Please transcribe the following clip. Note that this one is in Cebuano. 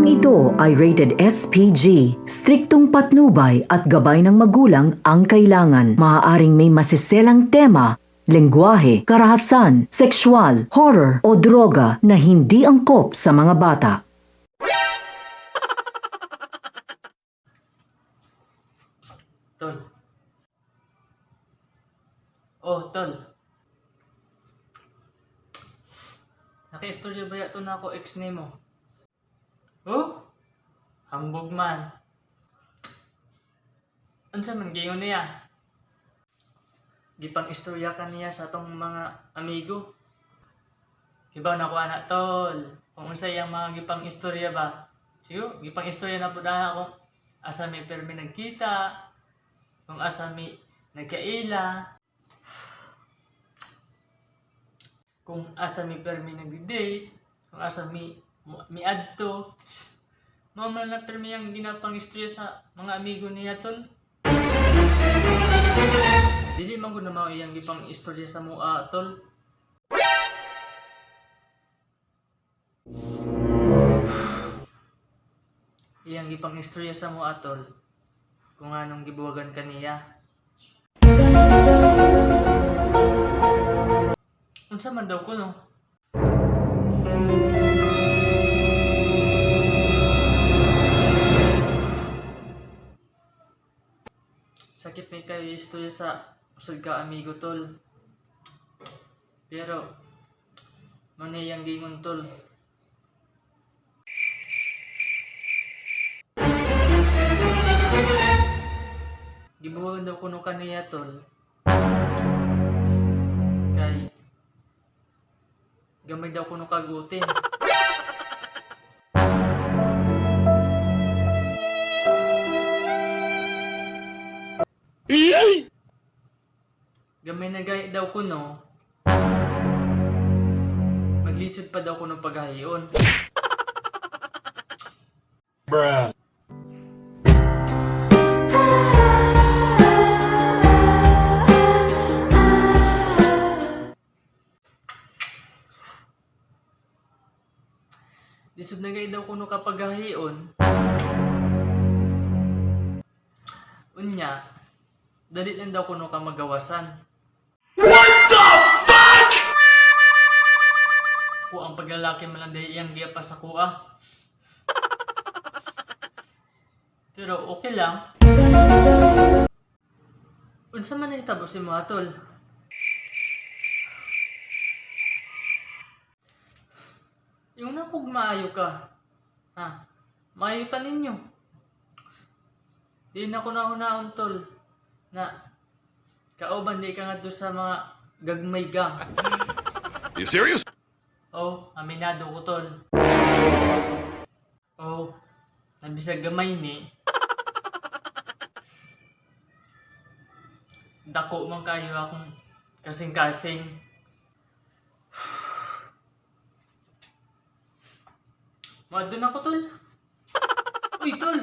Programang ito ay rated SPG. Striktong patnubay at gabay ng magulang ang kailangan. Maaaring may masiselang tema, lengguwahe, karahasan, sexual, horror o droga na hindi angkop sa mga bata. Tol. Oh, tol. Naka-istorya ba yato na ako ex nimo? Oh? Hambog man. Unsa man gayon niya? Gipang istorya ka niya sa atong mga amigo. Kibaw na ko ana tol. Kung unsa iyang mga gipang istorya ba? Siguro gipang istorya na pud ana kung asa mi permi nagkita, kung asa mi nagkaila, kung asa mi permi nagdi-date, kung asa mi miadto. Mao man na permi ang ginapang istorya sa mga amigo niya tol. Dili man gud na mao iyang gipang istorya sa mua tol. Iyang gipang istorya sa mua tol kung anong gibuwagan kaniya. Unsa man daw ko no? Sakit ni kayo istorya sa usag ka amigo tol. Pero manayang gingon tol. Gibuwagan daw kuno kaniya tol. Kay gamay daw kuno kagutin. Gamay na gay daw kuno. Maglisod pa daw kuno paghahion. Bruh. Lisod na gay daw kuno kapag hahion. Unya, dali lang daw kuno ka magawasan. What the fuck? Ku ang paglalaki man lang dahil iyang giya pa sa kuha. Pero okay lang. Unsa man nahitabo si mga tol? Yung na kung maayo ka. Ha? Maayo ta ninyo. Di na ko nahunaon tol. Na kauban di ka nga doon sa mga gagmay gang. You serious? Oh, aminado ko tol. Oh, nabisag gamay ni. Dako man kayo akong kasing-kasing. Maadto na ko tol. Uy tol.